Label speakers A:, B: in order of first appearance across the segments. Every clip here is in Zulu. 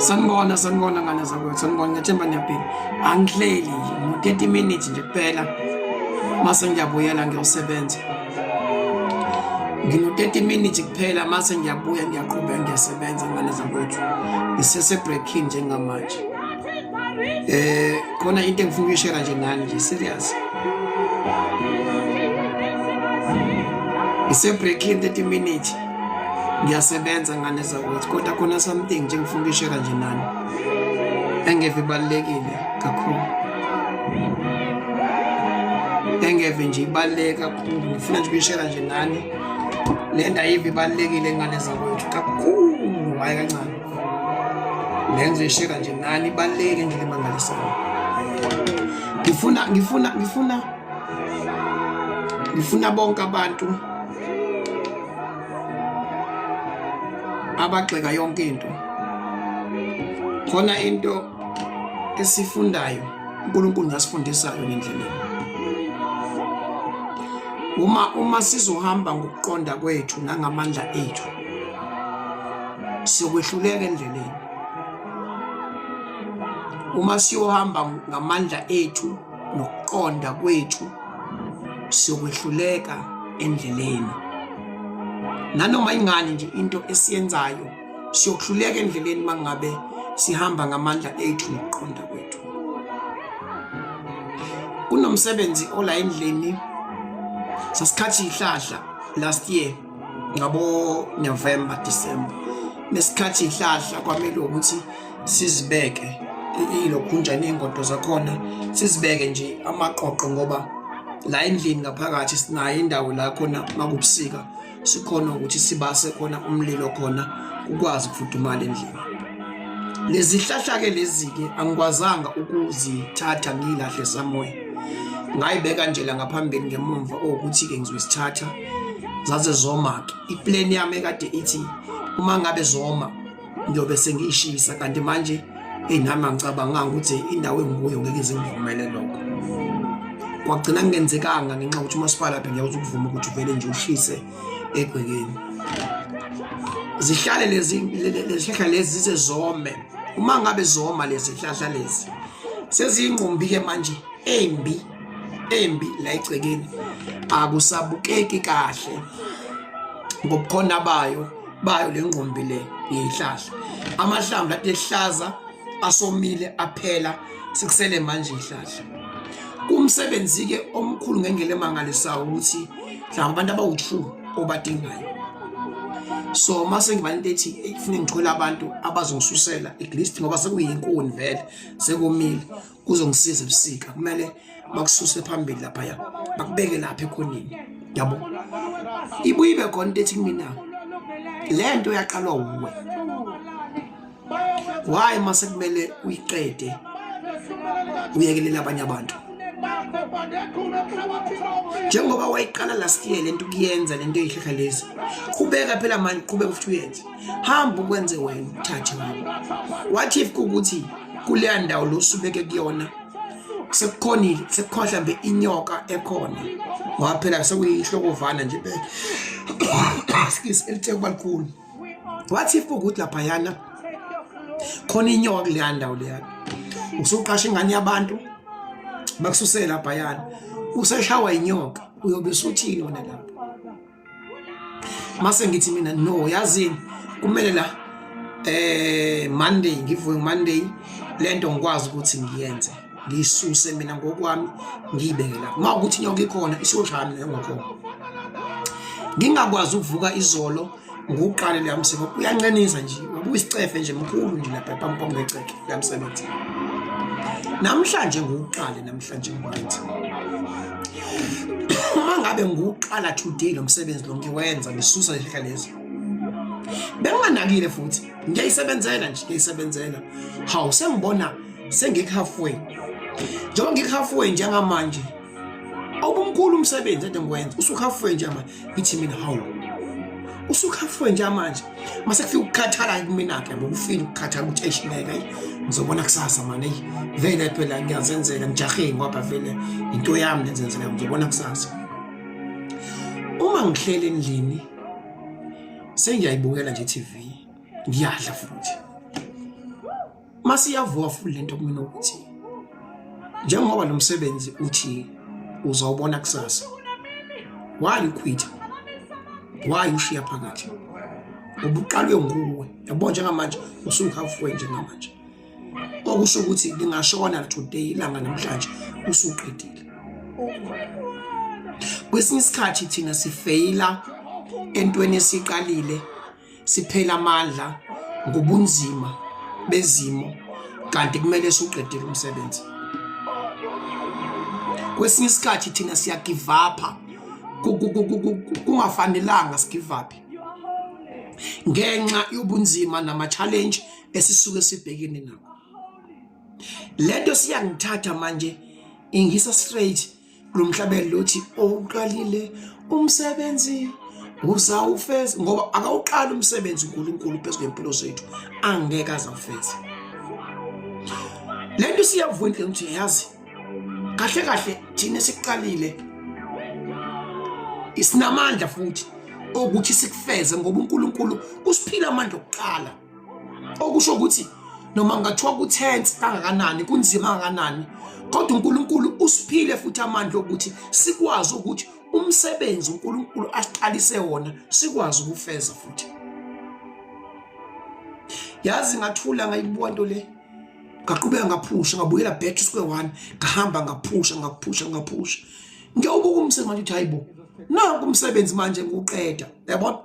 A: Sanibona, sanibona ngane zakwethu, sanibona, ngiyathemba niyaphila. Angihleli nje, ngo-30 minutes nje kuphela mase ngiyabuyela ngiyosebenza. Ngino-30 minutes kuphela mase ngiyabuya ngiyaqhubeka ngiyasebenza ngane zakwethu. Ngisese-break-in njengamanje. Khona into engifuna ukuyishare nje nani nje serious. Ngise-break-in 30 minutes. Ngiyasebenza ngane zakwethu kodwa khona something nje ngifuna ukuyishare nje nani. Engeve ibalulekile kakhulu. Engeve nje ibaluleke kakhulu. Ngifuna nje ukuyishare nje nani. Le ndayive ibalulekile ngane zakwethu kakhulu, hhayi kancane. Le ngizoyishare nje nani ibaluleke ngendlela emangalisayo. Ngifuna ngifuna ngifuna ngifuna bonke abantu abagxeka yonke into. Khona into esifundayo uNkulunkulu nasifundisayo nendleleni. Uma sizohamba ngokuqonda kwethu nangamandla ethu siyokwehluleka endleleni. Uma siyohamba ngamandla ethu nokuqonda kwethu siyokwehluleka endleleni. Nanoma ingani nje into esiyenzayo siyokuhluleka endleleni mangabe sihamba ngamandla ethu nokuqonda kwethu. Kunomsebenzi ola endlini sasikhathi ihlahla last year ngabo November December, nesikhathi ihlahla kwamele ukuthi sizibeke ilokhunjani iy'ngodo zakhona, sizibeke nje amaqoqo ngoba la endlini ngaphakathi sinayo indawo la khona makubusika sikhona ukuthi sibase khona umlilo khona kukwazi ukufudumala endlini. Lezi hlahla-ke lezi-ke angikwazanga ukuzithatha ngiyilahle somewhere, ngayibeka nje la ngaphambili ngemumva owukuthi-ke ngizoyisithatha zaze zoma-ke. Ipleni yami ekade ithi uma ngabe zoma ngiyobe sengiyishisa, kanti manje eyi nami angicabanganga ukuthi indawo engikuyo ngeke ize ngivumele lokho. Kwagcina kungenzekanga ngenxa yokuthi umasipala phela ngeke ukuvuma ukuthi uvele nje ushise egcekeni. Zihlale lezi lezihlahla lezi zize zome. Uma ngabe zoma lezi zihlahla lezi seziyingqumbi-ke manje embi embi la egcekeni, akusabukeki kahle ngobukhona bayo le ngqumbi le yeyihlahla. Amahlamvu ade ehlaza asomile aphela, sekusele manje ihlahla. Kumsebenzi-ke omkhulu ngendlela emangalisayo ukuthi mhlawumbe abantu abawu-2 obadingayo. So mase ngiba into ethi kufuneka ngithole abantu abazongisusela at least ngoba sekuyinkuni vele sekomile, kuzongisiza ebusika. Kumele bakususe phambili laphaya bakubeke lapha ekhoneni, yabo. Ibuye ibe khona into ethi kumina le nto yaqalwa wuwe, why mase kumele uyiqede uyekelele abanye abantu? Njengoba wayiqala last year lento kuyenza lento eyihlahla lezi, qhubeka phela manje, qhubeka futhi uyenze, hamba ukwenze wena, uthathe wena. What if kukuthi kuleya ndawo lo usubeke kuyona sekukhonile, sekukhona mhlambe inyoka ekhona, ngoba phela sekuyihlokovana nje phela excuse elithe kuba likhulu. What if kukuthi laphayana khona inyoka kuleya ndawo leyana, usuqasha ingane yabantu bakususela laphayana, useshawa inyoka, uyobe usuthini wena lapho? Mase ngithi mina no, yazini kumele la Monday ngivuke Monday lento ngikwazi ukuthi ngiyenze, ngiyisuse mina ngokwami ngiyibeke lapho. Uma ukuthi inyoka ikhona isiyoshaya mina engakhona. Ngingakwazi ukuvuka izolo ngiwuqale leya msebenzi, uyanqenisa nje, wabuya isicefe nje mkhulu nje lapha phambi kwami ngeceke leya msebenzi. Namhlanje ngiwuqale, namhlanje ngiwenze. Uma ngabe ngiwuqala today lo msebenzi lo ngiwenza ngisusa lezi lezi, benginganakile futhi ngiyayisebenzela nje, ngiyayisebenzela. Hawu, sengibona sengik-halfway. Njengoba ngik-halfway njengamanje, awubumkhulu umsebenzi ade ngiwenza, usuk-halfway njengamanje. Ngithi mina hawu, usuk-halfway njengamanje. Mase kufika ukukhathala kumina-ke, yabo, kufile ukukhathala ukuthi eish ngeke, ayi ngizobona kusasa mani, eyi vele phela ngiyazenzela, ngijahile ngoba vele into yami lenzenzela, ngizobona kusasa. Uma ngihleli endlini sengiyayibukela nje i-TV, ngiyadla futhi. Masiyavuka futhi lento kumina ukuthi njengoba lo msebenzi uthi uzawubona kusasa, why you quit? Why ushiya phakathi? Ubuqalwe nguwe, yabo, njengamanje usu-halfway njengamanje, okusho ukuthi lingashona today ilanga namhlanje, usuqedile. Kwesinye isikhathi thina sifeyila entweni esiqalile, siphela amandla ngobunzima bezimo, kanti kumele siwuqedele umsebenzi. Kwesinye isikhathi thina siya-give up kungafanelanga si-give up ngenxa yobunzima nama-challenge esisuke sibhekene nako. Lento siyangithatha manje, ingisa straight lo mhlabelo lothi owuqalile umsebenzi uzawufeza, ngoba akawuqali umsebenzi uNkulunkulu phezu kwempilo zethu angeke azawufeza. Lento siyavuma indlela ukuthi yazi kahle kahle thina siqalile isinamandla futhi okuthi sikufeze, ngoba uNkulunkulu usiphila amandla okuqala, okusho ukuthi noma ngathiwa ku-tense kangakanani, kunzima kangakanani, kodwa uNkulunkulu usiphile futhi amandla okuthi sikwazi ukuthi umsebenzi uNkulunkulu asiqalise wona sikwazi ukufeza futhi. Yazi, ngathula, ngayibuka into le, ngaqhubeka, ngaphusha, ngabuyela back to square one, ngahamba, ngaphusha, ngaphusha, ngaphusha, ngiyawubuka umsebenzi manje uthi hayibo, nanku umsebenzi manje ngiwuqeda, yabona.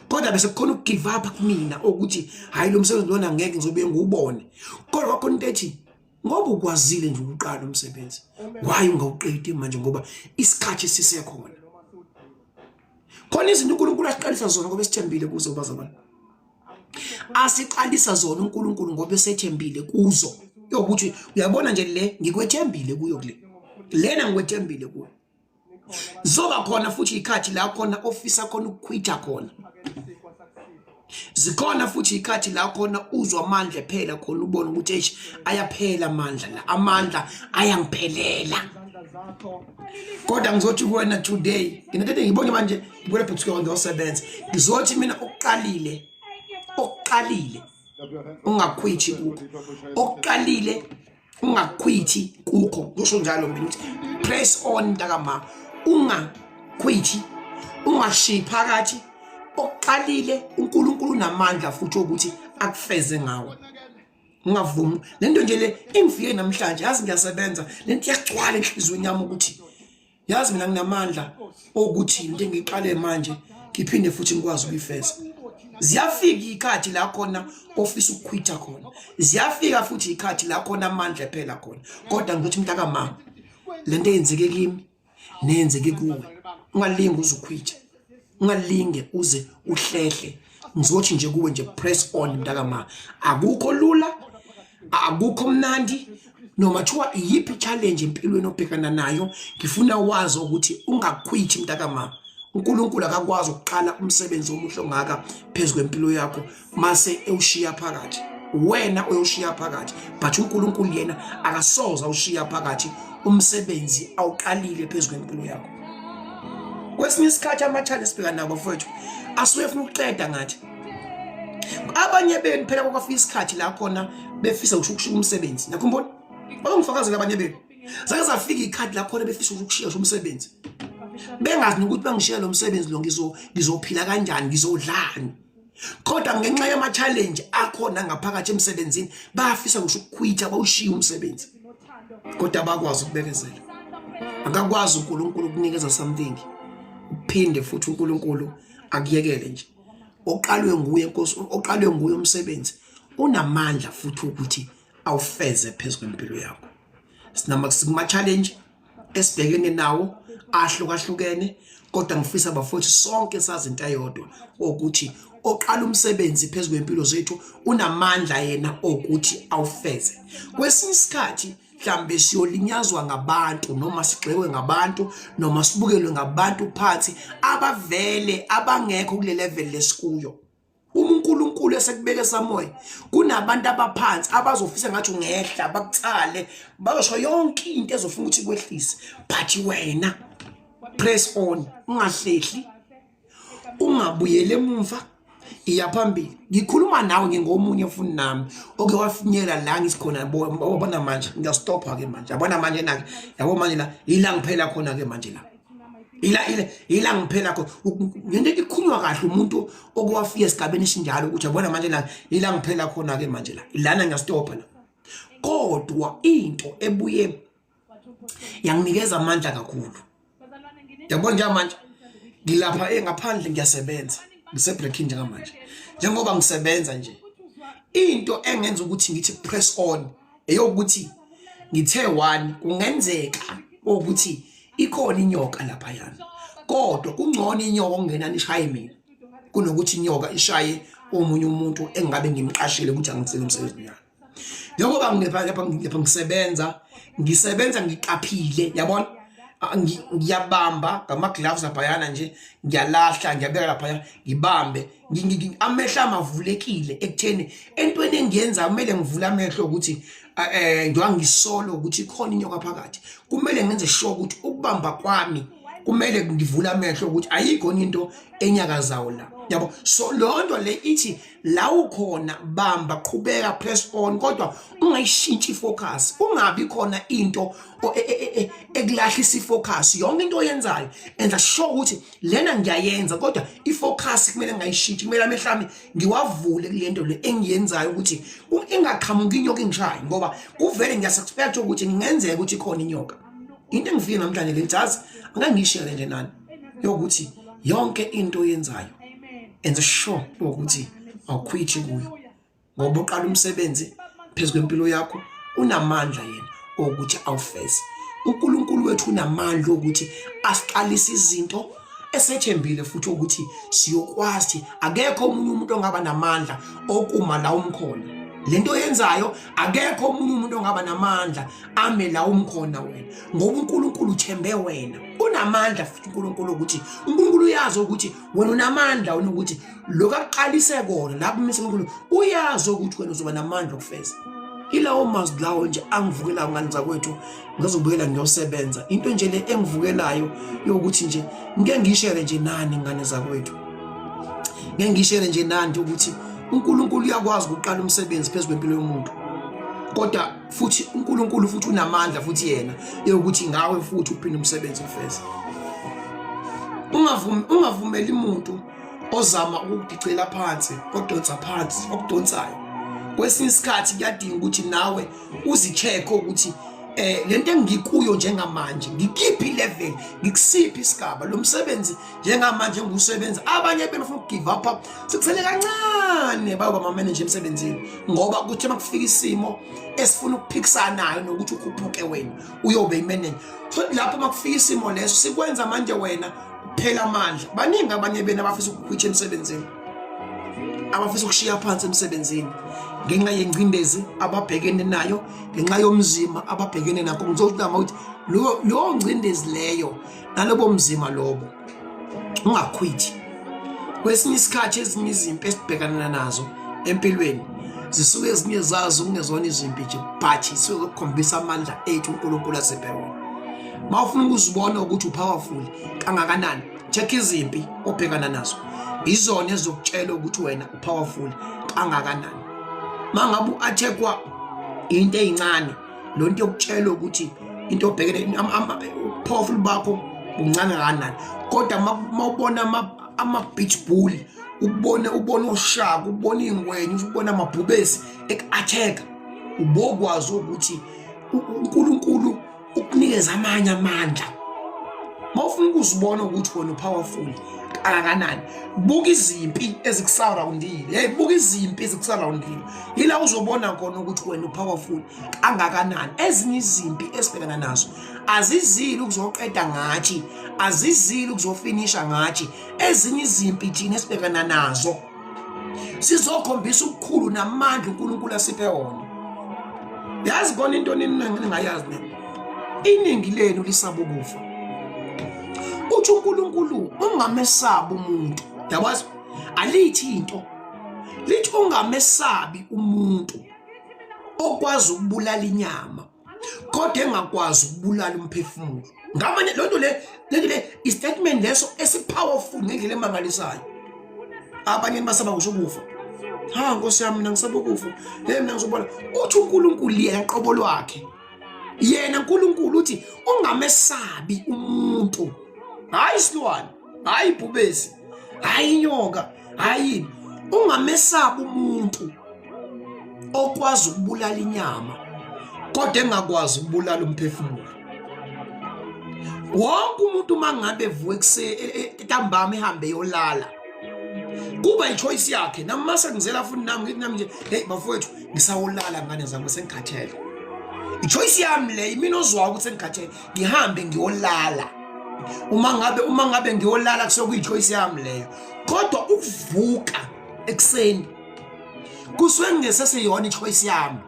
A: Kodwa bese kukhona uku-give up kumina ukuthi hayi, lo msebenzi lona ngeke ngizobe ngiwubone, kodwa kwakhona into ethi ngoba ukwazile nje ukuqala umsebenzi, why ungawuqedi manje? Ngoba isikhathi sisekhona. Khona izinto uNkulunkulu asiqalisa zona ngoba esithembile kuzo, bazalwane. Asiqalisa zona uNkulunkulu ngoba esethembile kuzo, yokuthi uyabona nje, le ngikwethembile kuyo, kule lena ngikwethembile kuyo. Zoba khona futhi ikhathi la khona ofisa khona ukukhwitha khona, zikhona futhi ikhathi la khona uzwa amandla phela khona, ubone ukuthi eish, ayaphela amandla la, amandla ayangiphelela. Kodwa ngizothi kuwena today, nginethe ngibone manje, ngibona phuthu ngiyosebenza, ngizothi mina okuqalile, okuqalile ungakhwithi kukho, okuqalile ungakhwithi kukho. Kusho njalo mina ukuthi press on, mntakama, ungakhwithi, ungashiyi phakathi okuqalile. uNkulunkulu unamandla futhi ukuthi akufeze ngawo. Ungavumi lento nje le ingifike namhlanje. Yazi, ngiyasebenza, lento iyagcwala enhliziyweni yami ukuthi yazi mina nginamandla okuthi into engiqale manje ngiphinde futhi ngikwazi ukuyifeza. Ziyafika ikhathi la khona ofisa ukukhwitha khona, ziyafika futhi ikhathi la khona amandla ephela khona, kodwa ngithi mntaka mama, lento eyenzeke kimi neyenzeke kuwe, ungalingi uze ukhwithe, ungalinge uze uhlehle. Ngizothi nje kuwe nje, press on, mntaka ma. Akukho lula, akukho mnandi, noma thiwa iyiphi challenge empilweni obhekana nayo, ngifuna wazi ukuthi ungakhwithi, mntaka ma. uNkulunkulu akakwazi ukuqala umsebenzi omuhle ongaka phezu kwempilo yakho mase ewushiya phakathi. Wena uyoshiya phakathi, but uNkulunkulu yena akasoze awushiya phakathi umsebenzi awuqalile phezu kwempilo yakho. Kwesinye isikhathi ama-challenge esibhekana nabo, bafowethu, asuke efuna ukuqeda ngathi. Abanye benu phela kwafika isikhathi la khona befisa ukushiya umsebenzi, nakhumbula, bazongifakazela abanye benu, zake zafika ikhathi la khona befisa ukushiya umsebenzi, bengazi nokuthi bangishiya lo msebenzi lo ngizophila kanjani, ngizodlani. Kodwa ngenxa yama-challenge akhona ngaphakathi emsebenzini, bayafisa ngisho ukukhwitha, bawushiye umsebenzi, kodwa bakwazi ukubekezela. Akakwazi uNkulunkulu ukunikeza something uphinde futhi uNkulunkulu akuyekele nje. Oqalwe nguye, Nkosi, oqalwe nguye umsebenzi unamandla futhi ukuthi awufeze phezu kwempilo yakho. Sinama kuma-challenge esibhekene nawo ahlukahlukene, kodwa ngifisa, bafowethu, sonke sazi into eyodwa, ukuthi oqala umsebenzi phezu kwempilo zethu unamandla yena okuthi awufeze. Kwesinye isikhathi mhlambe siyolinyazwa ngabantu, noma sigxekwe ngabantu, noma sibukelwe ngabantu phansi abavele abangekho kule level lesikuyo. Uma uNkulunkulu esekubeke samoya, kunabantu abaphansi abazofisa ngathi ungehla, bakutsale, bazosho yonke into ezofuna ukuthi kwehlise, but wena press on, ungahlehli, ungabuyele emumva. Iya phambili. Ngikhuluma nawe ngingomunye futhi nami oke wafinyela la ngisikhona, yabona manje ngiyastopha ke manje, yabona manje nake, yabo manje la ila ngiphela khona ke manje la ila ila ila ngiphela khona. Lento ikhulunywa kahle umuntu okwafika esigabeni esinjalo ukuthi yabona manje la ila ngiphela khona ke manje la lana ngiyastopha la. Kodwa into ebuye yanginikeza amandla kakhulu, yabona njengamanje ngilapha engaphandle ngiyasebenza, ngisebreaking njengamanje, njengoba ngisebenza nje, into engenza ukuthi ngithi press on eyokuthi ngithe one kungenzeka ukuthi ikhona inyoka lapha yana, kodwa kungcono inyoka okungenani ishaye mina kunokuthi inyoka ishaye omunye umuntu engabe ngimqashile ukuthi angisele umsebenzi nyana. Njengoba ngilapha lapha lapha ngisebenza, ngisebenza ngiqaphile, yabona, ngiyabamba ngama-gloves laphayana nje, ngiyalahla, ngiyabeka laphaya, ngibambe amehlo amavulekile ekutheni entweni engiyenzayo kumele ngivule amehlo ukuthi njengoba ngisolo ukuthi ikhona inyoka phakathi, kumele ngenze sure ukuthi ukubamba kwami kumele ngivule amehlo ukuthi ayikho into enyakazayo la, yabo. So leyo nto le ithi la ukhona bamba, qhubeka, press on, kodwa ungayishintshi ifocus, ungabi khona into ekulahlisa ifocus. Yonke into oyenzayo enza sure ukuthi lena ngiyayenza, kodwa ifocus kumele ngayishintshi, kumele amehlo ami ngiwavule kule nto le engiyenzayo ukuthi ingaqhamuki inyoka ingishaye, ngoba kuvele ngiyasuspect ukuthi kungenzeka ukuthi ikhona inyoka. Into engifike namhlanje le ngithi angeke ngiyishere nje nani yokuthi yonke into oyenzayo enza sure ukuthi awukhwithi kuyo, ngoba uqala umsebenzi phezu kwempilo yakho unamandla yena ukuthi awufeze. uNkulunkulu wethu unamandla ukuthi asiqalise izinto esethembile futhi ukuthi siyokwazi. Akekho omunye umuntu ongaba namandla okuma la umkhona lento oyenzayo, akekho omunye umuntu ongaba namandla ame la umkhona wena, ngoba uNkulunkulu uthembe wena. Unamandla futhi uNkulunkulu ukuthi uNkulunkulu uyazi ukuthi wena unamandla wena ukuthi lokhu akuqalise kona la kumise uNkulunkulu uyazi ukuthi wena uzoba namandla okufeza. Ilawo mazwi lawo nje angivukelayo ngane zakwethu, ngizobuyela ngiyosebenza. Into nje le engivukelayo yokuthi nje ngike ngishere nje nani ngane zakwethu, ngeke ngishere nje nani ukuthi uNkulunkulu uyakwazi ukuqala umsebenzi phezu kwempilo yomuntu, kodwa futhi uNkulunkulu futhi unamandla futhi yena yokuthi ngawe futhi uphinde umsebenzi ufeze. Ungavumi, ungavumeli umuntu ozama ukukudicela phansi, odonsa phansi, okudonsayo. Kwesinye isikhathi kuyadinga ukuthi nawe uzi-check ukuthi lento engikuyo njengamanje ngikiphi level, ngikusiphi isigaba lo msebenzi njengamanje ngiwusebenza. Abanye befuna ukugive up, sekusele kancane bayoba ama-manager emsebenzini, ngoba kuthe makufika isimo esifuna ukuphikisanayo nokuthi ukhuphuke wena uyobe imanager, so lapho makufika isimo leso sikwenza manje wena uphela amandla. Baningi abanye bena abafisa ukukhwitha emsebenzini, abafisa ukushiya phansi emsebenzini ngenxa yengcindezi ababhekene nayo, ngenxa yomzima ababhekene nakho. Ngizocama ukuthi leyo ngcindezi leyo nalobo mzima lobo, ungakhwithi. Kwesinye isikhathi ezinye izimpi esibhekana nazo empilweni zisuke ezinye zazo kungezona izimpi nje, but zisuke zokukhombisa amandla ethu uNkulunkulu asiphe wona. Uma ufuna ukuzibona ukuthi upowerful kangakanani, check izimpi obhekana nazo, izona ezizokutshela ukuthi wena upowerful kangakanani. Uma ngabe u-attackwa into ey'ncane, lo nto yokutshela ukuthi into obhekene powerful bakho buncane kangakanani, kodwa uma ubona ama-beach bull, ubone ubone oshaka, ubone iy'ngwenya, ubone amabhubesi eku-attack, ubokwazi ukuthi uNkulunkulu ukunikeza amanye amandla. Mawufuna ukuzibona ukuthi wena upowerful kangakanani, buka izimpi ezikusurroundile. Hey, buka izimpi ezikusurroundile, yila uzobona khona ukuthi wena upowerful kangakanani. Ezinye izimpi esibhekana nazo azizile ukuzoqeda ngathi, azizile ukuzofinisha ngathi. Ezinye izimpi thina esibhekana nazo sizokhombisa ubukhulu namandla uNkulunkulu asiphe wona. Yazi khona into ningayazi nina, iningi lenu lisaba ukufa. Uthi uNkulunkulu ungamesabi umuntu, yabazi alithi into lithi ungamesabi umuntu okwazi ukubulala inyama kodwa engakwazi ukubulala umphefumulo. Ngamanye lonto le lento le istatement leso esipowerful ngendlela emangalisayo. Abanye basaba ngisho ukufa. Ha Nkosi yami, mina ngisaba ukufa. Hey, mina ngizobona uthi uNkulunkulu yena qobo lwakhe. Yena uNkulunkulu uthi ungamesabi umuntu. Hayi isilwane, hayi ibhubesi, hayi inyoka, hayi ungamesabi umuntu okwazi ukubulala inyama kodwa engakwazi ukubulala umphefumulo. Wonke umuntu uma ngabe evuka ekuseni e, e, ntambama ehambe yolala kuba i-choice yakhe. Nami mase ngizela futhi nami ngithi nami nje, hey bafowethu, ngisawolala ngane zami, sengikhathele. I-choice yami le, imina ozwayo ukuthi sengikhathele, ngihambe ngiyolala. Uma ngabe ngiyolala kusuke kuyi-choice yami leyo, kodwa ukuvuka ekuseni kusuke kungeseseyona i-choice yami.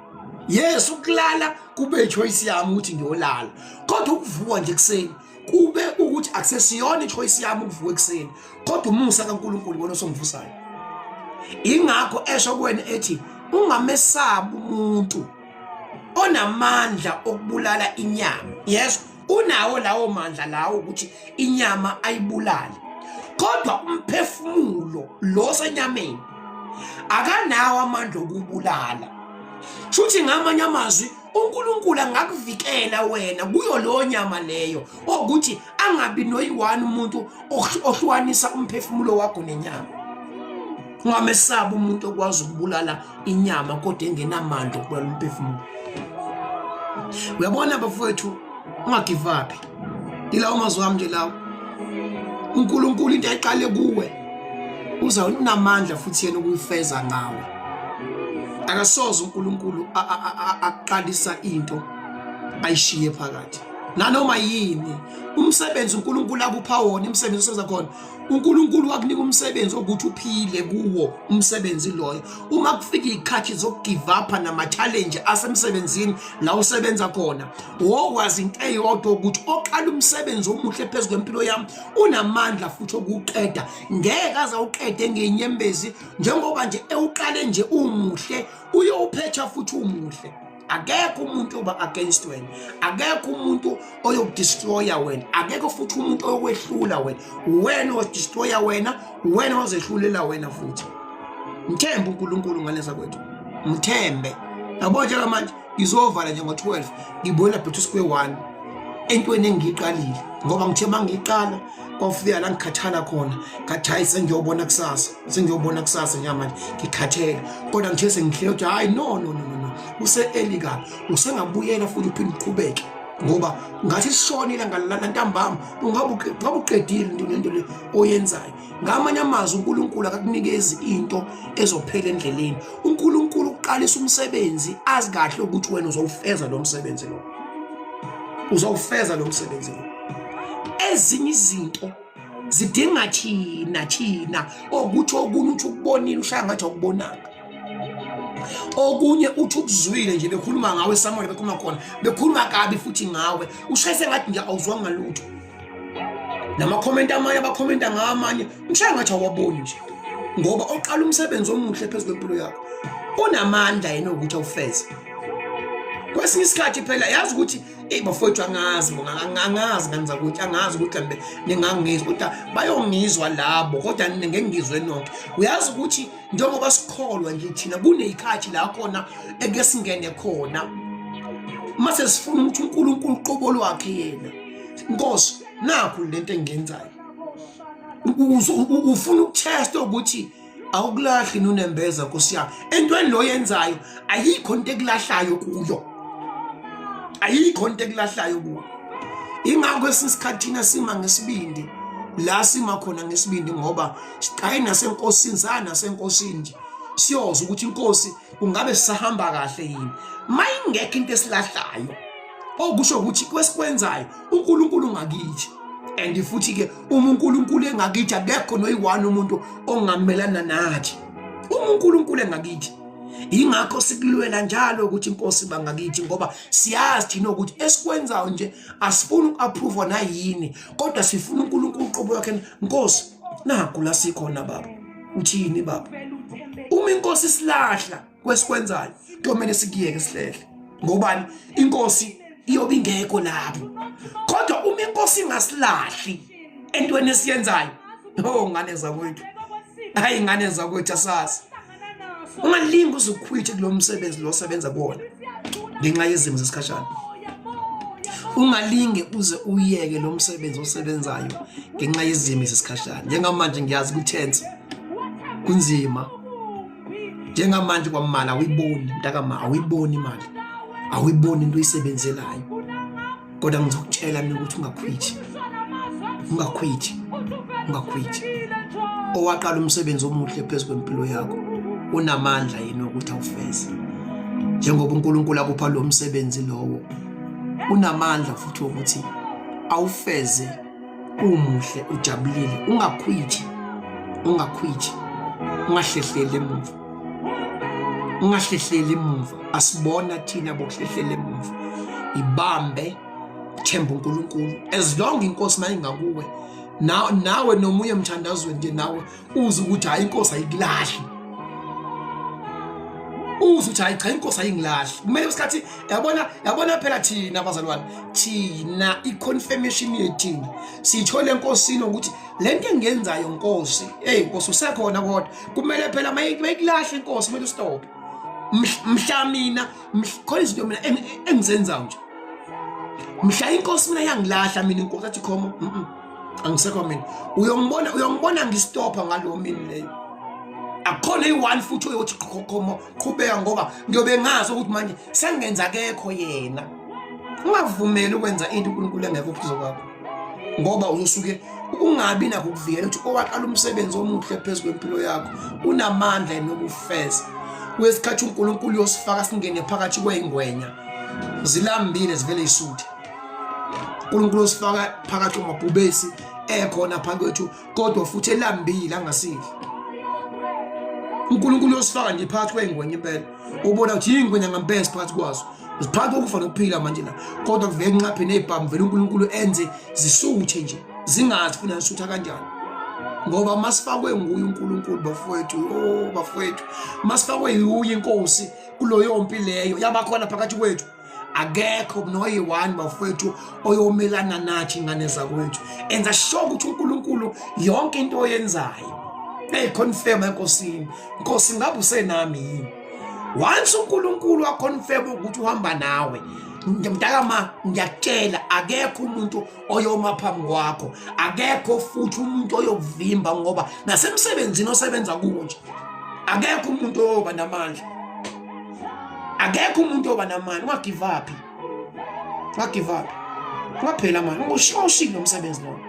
A: Yes, ukulala kube i-choice yami ukuthi ngiyolala, kodwa ukuvuka nje ekuseni kube ukuthi akusesiyona i-choice yami ukuvuka ekuseni, kodwa umusa kaNkulunkulu wona osongivusayo. Ingakho esho kuwena ethi ungamesabi umuntu onamandla okubulala inyama. Yes, unawo lawo mandla lawo ukuthi inyama ayibulale, kodwa umphefumulo lo senyameni akanawo amandla okubulala. Shuthi ngamanye amazwi, uNkulunkulu angakuvikela wena kuyo leyo nyama leyo, okuthi angabi noyi-one umuntu ohlukanisa umphefumulo wakho nenyama. Ungamesabi umuntu okwazi ukubulala inyama kodwa engenamandla okubulala umphefumulo. Uyabona bafowethu, ungagive up. Ilawo mazwi wami nje lawo. UNkulunkulu into ayiqale kuwe uza unamandla futhi yena ukuyifeza ngawe. Akasoze uNkulunkulu aqalisa into ayishiye phakathi nanoma yini. Umsebenzi uNkulunkulu akupha wona, umsebenzi osebenza khona, uNkulunkulu wakunika umsebenzi okuthi uphile kuwo umsebenzi loyo. Uma kufika izikhathi zokugive up nama-challenge asemsebenzini la usebenza khona, wokwazi into eyodwa, ukuthi oqala umsebenzi omuhle phezu kwempilo yami unamandla futhi okuwuqeda. Ngeke aze awuqede ngenyembezi, njengoba nje ewuqale nje umuhle, uyowuphetha futhi umuhle. Akekho umuntu oba against wena, akekho umuntu oyokudestroya wena, akekho futhi umuntu oyokwehlula wena. Wena odestroya wena, wena ozehlulela wena futhi. Mthembe uNkulunkulu ngaleza kwethu, mthembe. Yabo, njengamanje ngizovala nje ngo-12, ngibuyela back to square one entweni engiyiqalile, ngoba ngithe uma ngiyiqala kwafika la ngikhathala khona, ngathi hayi, sengiyobona kusasa, sengiyobona kusasa. Njengamanje ngikhathele, kodwa ngithe sengihlele ukuthi hayi, no, no, no, no, no, use-early kabi, usengabuyela futhi uphinde uqhubeke, ngoba ngathi sishone ilanga lantambama ungabe uqedile into nento le oyenzayo. Ngamanye amazwi, uNkulunkulu akakunikezi into ezophela endleleni. uNkulunkulu uqalisa umsebenzi azi kahle ukuthi wena uzowufeza lo msebenzi lo, uzowufeza lo msebenzi lo. Ezinye izinto zidinga thina okuthi okunye uthi ukubonile ushaya ngathi awukubonanga, okunye uthi ukuzwile nje bekhuluma ngawe Samuel, bekhuluma khona, bekhuluma kabi futhi ngawe, ushaye sengathi nje awuzwanga lutho. Namakhomenti amanye abakhomenta ngawo amanye ushaya ngathi awaboni nje, ngoba oqala umsebenzi omuhle phezu kwempilo yakho unamandla yena ukuthi awufeze. Kwesinye isikhathi phela yazi ukuthi eyi bafowethu, angazi, angazi nganza ukuthi angazi ukuthi mhlambe ningangizwa, kodwa bayongizwa labo, kodwa ngeke ngizwe nonke. Uyazi ukuthi njengoba sikholwa nje thina, kuneyikhathi la khona eke singene khona mase sifuna ukuthi uNkulunkulu uqobo lwakhe yena, Nkosi, nakhu lento engiyenzayo, ufuna ukuthesta ukuthi awukulahli nunembeza. Nkosi yami, entweni lo yenzayo ayikho into ekulahlayo kuyo, ayikho into ekulahlayo kuyo. Ingakho esinye isikhathi thina sima ngesibindi la sima khona ngesibindi, ngoba siqaye nasenkosini, saya nasenkosini nje siyoza ukuthi inkosi kungabe sisahamba kahle yini. Mayingekho into esilahlayo, okusho ukuthi kwesikwenzayo uNkulunkulu ngakithi, and futhi ke uma uNkulunkulu engakithi akekho noyi-one umuntu ongamelana nathi uma uNkulunkulu engakithi. Ingakho sikulwela njalo ukuthi inkosi bangakithi, ngoba siyazi thina ukuthi esikwenzayo nje asifuni uku-approve nayini, kodwa sifuna uNkulunkulu uqobo wakhe. Nkosi, nakhu la sikhona baba, uthini baba? Uma inkosi silahla kwesikwenzayo, kuyomele sikuyeke sihlehle, ngobani? Inkosi iyobe ingekho lapho. Kodwa uma inkosi ingasilahli entweni esiyenzayo, oh ngane zakwethu. Hayi ingane zakwethu asazi. Ungalingi uzukhwithe kulo msebenzi lo osebenza kuwona ngenxa yezimo zesikhashana. Ungalinge uze uyeke lo msebenzi osebenzayo ngenxa yezimo zesikhashana. Njengamanje ngiyazi kutense kunzima. Njengamanje kwamali awuyiboni mntakama awuyiboni imali. Awuyiboni into oyisebenzelayo. Kodwa ngizokutshela mina ukuthi ungakhwithi. Ungakhwithi. Ungakhwithi. Owaqala umsebenzi omuhle phezu kwempilo yakho unamandla yini ukuthi awufeze. Njengoba uNkulunkulu akupha lo msebenzi lowo unamandla futhi ukuthi awufeze umuhle ujabulile ungakhwithi ungakhwithi ungahlehleli emuva ungahlehleli emuva asibona thina bokuhlehlela emuva ibambe themba uNkulunkulu as long inkosi mayingakuwe nawe nomunye emthandazweni nje nawe uze ukuthi hayi inkosi ayikulahli uze ukuthi hayi cha inkosi ayingilahli kumele isikhathi yabona yabona phela thina bazalwane thina i-confirmation yethina siyithole enkosini ukuthi le nto engiyenzayo nkosi eyi nkosi usekhona kodwa kumele phela mayikulahla inkosi kumele ustophe mhla mina khona izinto mina engizenzayo nje mhla inkosi mina yangilahla mina inkosi athi khomo angisekho mina uyongibona uyongibona ngistopha ngalowo mini leyo akukhona iyi-one futhi oyothi khomo qhubeka ngoba ngiyobe ngazi ukuthi manje sengenza akekho yena ungavumeli ukwenza into uNkulunkulu engekho phezu kwakho ngoba uyosuke ungabi nakho ukuvikela ukuthi owaqala umsebenzi omuhle phezu kwempilo yakho unamandla enokufeza kwesikhathi uNkulunkulu uyosifaka singene phakathi kweyingwenya zilambile zivele isuthe uNkulunkulu usifaka phakathi kwamabhubesi ekhona phambi kwethu kodwa futhi elambile angasidli uNkulunkulu uyosifaka nje phakathi kweyingwenya impela ubona ukuthi yingwenya ngempela phakathi kwazo ziphakathi kokufa nokuphila manje la kodwa kuvele kunxaphe nezibhamu vele uNkulunkulu enze zisuthe nje zingazi funa zisutha kanjani ngoba masifakwe nguye uNkulunkulu bafowethu oh bafowethu masifakwe yuye inkosi kuloyo mpi leyo yabakhona phakathi kwethu akekho noyi-one bafowethu oyomelana nathi ingane zakwethu enza sure ukuthi uNkulunkulu yonke into oyenzayo eyiconfirm enkosini nkosi ngabe usenami yini once uNkulunkulu waconfirm ukuthi uhamba nawe mntakama ngiyakutshela akekho umuntu oyoma phambi kwakho akekho futhi umuntu oyokuvimba ngoba nasemsebenzini osebenza kuwo nje akekho umuntu oyoba namandla akekho umuntu oyoba namandla ungagive up ungagive up ungaphela manje ungawushiyi lo msebenzi lo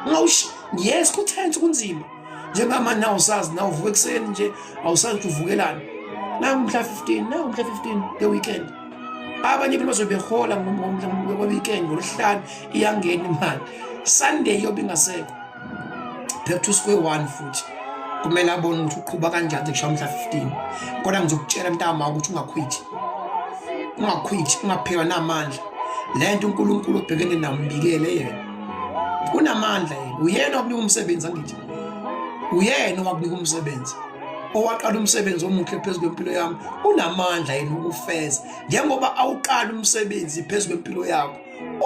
A: ungawushiyi yes kutense kunzima njengamanje nawe usazi nawe uvuka ekuseni nje awusazi ukuthi uvukelani nawu mhla 15 nawu mhla 15 the weekend abanye abantu bazobe behola ngomhla weekend ngolwesihlanu iyangena imali Sunday yobe ingasekho back to square one futhi kumele abone ukuthi uqhuba kanjani kushaya umhla 15 kodwa ngizokutshela mntama ukuthi ungakhwithi ungakhwithi ungaphelwa namandla lento uNkulunkulu obhekene nayo mbikele yena unamandla yena uyena owakunika umsebenzi angithi uyena owakunika umsebenzi owaqala umsebenzi omuhle phezu kwempilo yami unamandla yena ukufeza njengoba awuqala umsebenzi phezu kwempilo yakho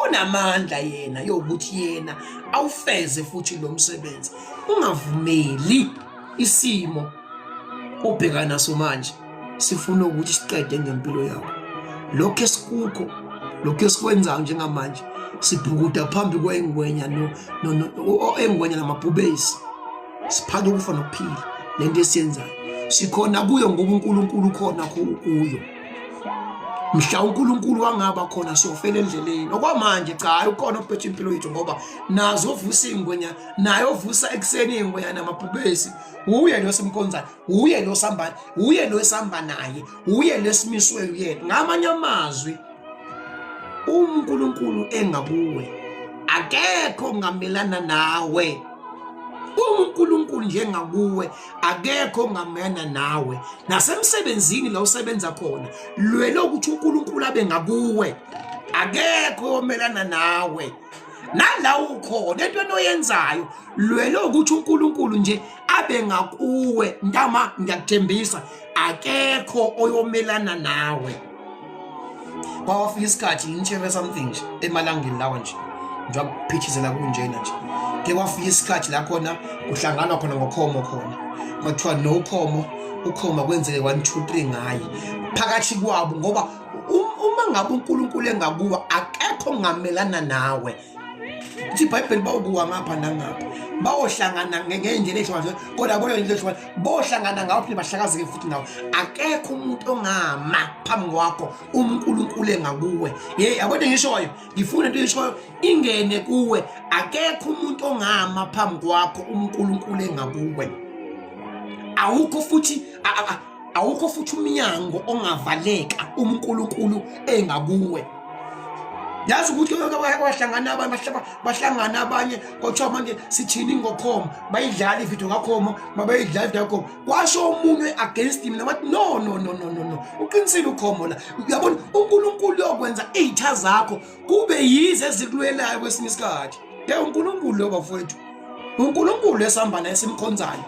A: unamandla yena yokuthi yena awufeze futhi lo msebenzi ungavumeli isimo obhekana naso manje sifuna ukuthi siqede ngempilo yakho lokho esikukho lokho esikwenzayo njengamanje sibhukuda phambi kwengwenya no no engwenya namabhubesi siphaka ukufa nokuphila lento esiyenzayo sikhona kuyo ngoba uNkulunkulu ukhona kuyo mhla uNkulunkulu wangaba khona siyofela endleleni okwamanje cha hayi ukhona ophethe impilo yethu ngoba nazo ovusa ingwenya naye ovusa ekuseni ingwenya namabhubesi uye lo simkhonzayo uye lo samba uye lo esihamba naye uye lo esimiswe uyena ngamanye amazwi uNkulunkulu engakuwe akekho ongamelana nawe uNkulunkulu njengakuwe akekho ongamelana nawe nasemsebenzini la usebenza khona lwela ukuthi uNkulunkulu abe ngakuwe akekho omelana nawe nala ukhona entweni oyenzayo lwela ukuthi uNkulunkulu nje abe ngakuwe ntama ngiyakuthembisa akekho oyomelana nawe kwawafika isikhathi ngimtshele something nje emalangeni lawa nje njengoba kuphithizela kunjena nje ke kwafika isikhathi la khona kuhlanganwa khona ngokhomo khona Kwathiwa no ukhomo, ukhoma kwenzeke 1 2 3 ngaye phakathi kwabo, ngoba uma ngabe uNkulunkulu engakuwa akekho ongamelana nawe. Ithi iBhayibheli bawukuwa ngapha nangapha, bawohlangana ngey'ndlela ey'hlukahlukene, kodwa bona indlela ehlukane bohlangana ngawo phinde bahlakazeke futhi ngawo. Akekho umuntu ongama phambi kwakho uma uNkulunkulu engakuwe. Hey, yabona ngishoyo, ngifuna into eshoyo ingene kuwe. Akekho umuntu ongama phambi kwakho uNkulunkulu engakuwe. Awukho futhi awukho futhi umnyango ongavaleka uma uNkulunkulu engakuwe. Yazi ukuthi kwahlangana abanye, bahlangana abanye, kwathiwa manje sithini ngokhomo, bayidlala ividiyo kakhomo, mabayidlala ividiyo kakhomo, kwasho omunye against him wathi no no no no no no, uqinisile ukhomo la. Uyabona, uNkulunkulu uyokwenza iy'tha zakho kube yize ezikulwelayo kwesinye isikhathi. Ke uNkulunkulu lo bafowethu, uNkulunkulu esihamba naye simkhonzayo,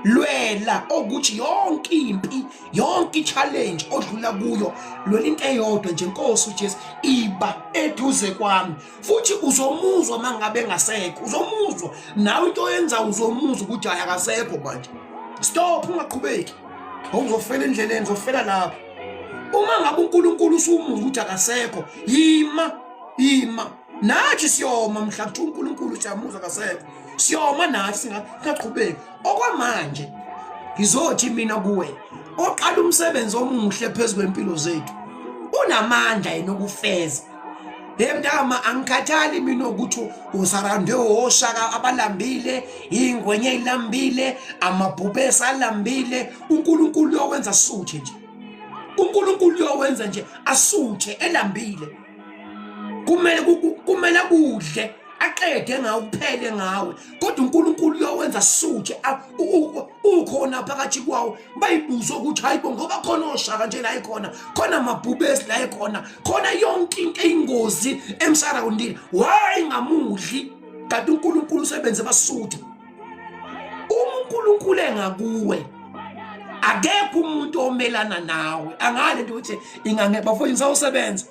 A: lwela okuthi yonke impi, yonke i-challenge odlula kuyo, lwela into eyodwa nje, Nkosi uJesu iba eduze kwami. Futhi uzomuzwa mangabe engasekho, uzomuzwa nawe into oyenza, uzomuzwa ukuthi hayi akasekho manje, stop, ungaqhubeki, uzofela endleleni, uzofela lapho. Uma ngabe uNkulunkulu usumuzwa ukuthi akasekho, yima, yima. Nathi siyoma mhla kuthiwa uNkulunkulu siyamuzwa akasekho, siyoma nathi, singaqhubeki. Okwamanje ngizothi mina kuwe, oqala umsebenzi omuhle phezu kwempilo zethu unamandla yena okufeza. Hey mntama, angikhathali mina ukuthi usarande oshaka abalambile, ingwenye ilambile, amabhubesi alambile. uNkulunkulu uyokwenza asuthe nje, uNkulunkulu uyokwenza nje asuthe elambile. Kumele kumele kudle aqede ngawe, kuphele ngawe, kodwa uNkulunkulu uyowenza suthe ukhona phakathi kwawo. Bayibuza ukuthi hayibo, ngoba khona oshaka nje la ikhona, khona amabhubesi la ikhona, khona yonke into eyingozi emsarawundini, why ingamudli? Kanti uNkulunkulu usebenze basuthe. Uma uNkulunkulu engakuwe akekho umuntu omelana nawe. Angale nto ukuthi ingange bafowethu, ngisawusebenza,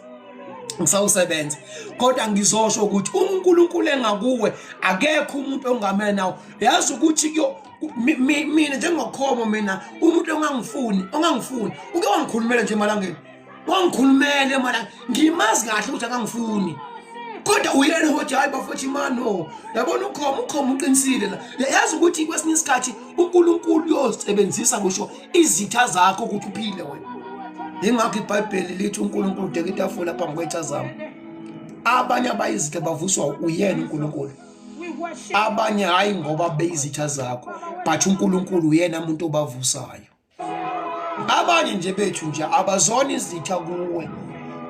A: ngisawusebenza, kodwa ngizosho ukuthi uma uNkulunkulu engakuwe akekho umuntu ongamela nawe. Yazi ukuthi kuyo mina njengokhomo, mina umuntu ongangifuni, ongangifuni uke wangikhulumela nje emalangeni, wangikhulumela emalangeni, ngimazi kahle ukuthi akangifuni, kodwa uyena othi hayi bafowethu mano, yabona ukhomo, ukhomo uqinisile la. Yazi ukuthi kwesinye isikhathi uNkulunkulu uyosebenzisa ngisho izitha zakho ukuthi uphile wena. Ingakho iBhayibheli lithi uNkulunkulu udeka itafula phambi kwezitha zami. Abanye abayizitha bavuswa uyena uNkulunkulu, abanye hayi ngoba beyizitha zakho, but uNkulunkulu uyena umuntu obavusayo. Abanye nje bethu nje abazona izitha kuwe,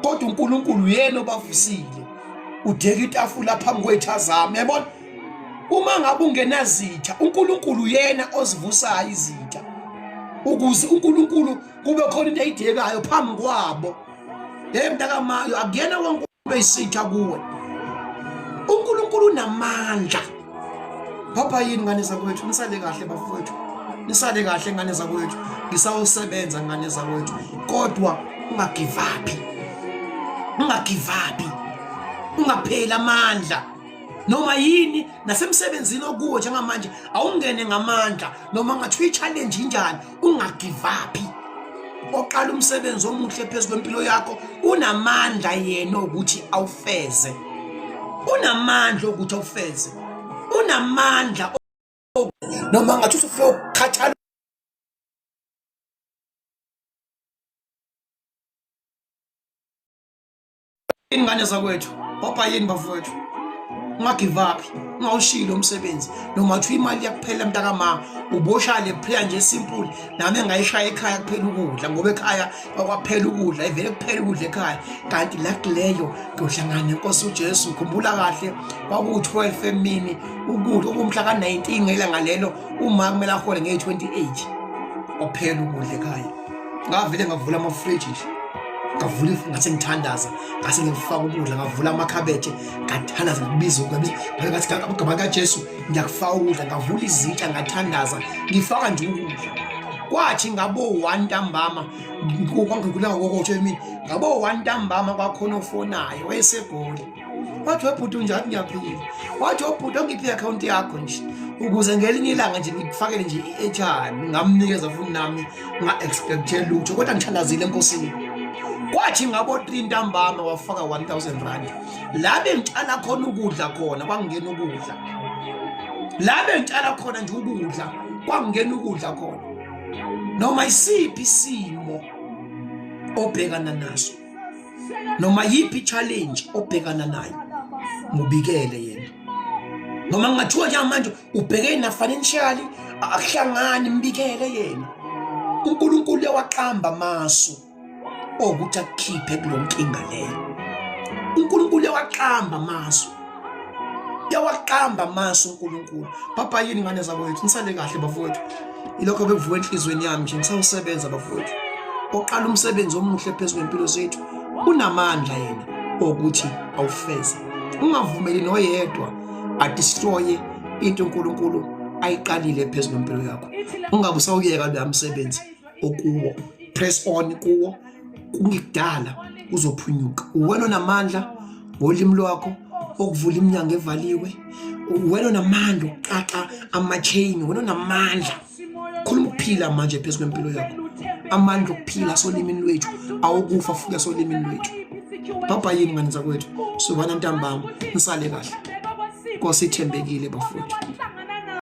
A: kodwa uNkulunkulu uyena obavusile. Udeka itafula phambi kwezitha zami. Yabona, uma ngabe ungenazitha, uNkulunkulu uyena ozivusayo izitha ukuze uNkulunkulu kube khona into eyidekayo phambi kwabo. Hey mntakamayo, akuyena wonke isitha kuwe, uNkulunkulu unamandla. Papa yini ngane zakwethu, nisale kahle bafowethu, nisale kahle ngane zakwethu, ngisawusebenza ngane zakwethu, kodwa ungagive up, ungagive up, ungapheli amandla noma yini. Nasemsebenzini okuwo njengamanje awungene ngamandla, noma ngathiwa i-challenge injani, ungagive up. Oqala umsebenzi omuhle phezu kwempilo yakho unamandla yena ukuthi awufeze, unamandla ukuthi awufeze, unamandla, noma ngathi usufike ukukhathala. Ingane zakwethu, papa yini bafowethu, ungagive up, ungawushiyi lo msebenzi, noma kuthiwa imali yakuphela mntakama, uboshaya le prayer nje simple. Nami engayishaya ekhaya kuphela ukudla, ngoba ekhaya kwaphela ukudla, ivele kuphela ukudla ekhaya, kanti la kuleyo ngiyohlangana nenkosi uJesu. Khumbula kahle, kwaku-12 emini ukudla okumhla ka-19 ngelanga lelo, uma kumele ahole nge-28, kwaphela ukudla ekhaya. Ngavele ngavula amafriji nje, ngavula, ngase ngithandaza, ngase ngifaka ukudla, ngavula amakhabethe, ngathandaza, ngakubiza, ngabiza ngathi ngagama kaJesu ngiyakufaka ukudla, ngavula izitsha, ngathandaza, ngifaka nje ukudla. Kwathi ngabo 1 ntambama, kwangikhulela ngokotsho emini, ngabo 1 ntambama kwakhona ofonayo wayeseGoli. Wathi webhuti unjani? Ngiyaphila. Wathi obhuti ongiphe i-akhawunti yakho nje. Ukuze ngelinye ilanga nje ngikufakele nje i-airtime ngamnikeza futhi nami nga-expecte lutho kodwa ngithandazile enkosini. Kwathi ngabo 3 ntambama wafaka 1000 rand. La bengitshala khona ukudla khona kwangena ukudla. La bengitshala khona nje ukudla kwangena ukudla khona. Noma isiphi isimo obhekana naso noma yiphi challenge obhekana nayo mubikele yena noma kungathiwa njengamanje ubhekene na financially akuhlangani mbikele yena uNkulunkulu uyawaqamba amasu okuthi akukhiphe kulonkinga leyo uNkulunkulu uyawaqamba amasu uyawaqamba amasu uNkulunkulu papa yini ngane zakwethu nisale kahle bafowethu ilokho bekuvuka enhlizweni yami nje ngisawusebenza bafowethu oqala umsebenzi omuhle phezu kwempilo zethu unamandla yena okuthi awufeze ungavumeli noyedwa adestroye into uNkulunkulu ayiqalile phezu kwempilo yakho ungabe usawuyeka loya msebenzi okuwo press on kuwo kungekudala uzophunyuka uwena onamandla ngolimi lwakho okuvula iminyango evaliwe uwena onamandla okuqaqa ama-chain wena onamandla khuluma ukuphila manje phezu kwempilo yakho amandla okuphila solimini lwethu awukufa futhi asolimini lwethu bhabha yini ngane zakwethu sobana ntambama nisale kahle nkosi ithembekile bafowethu.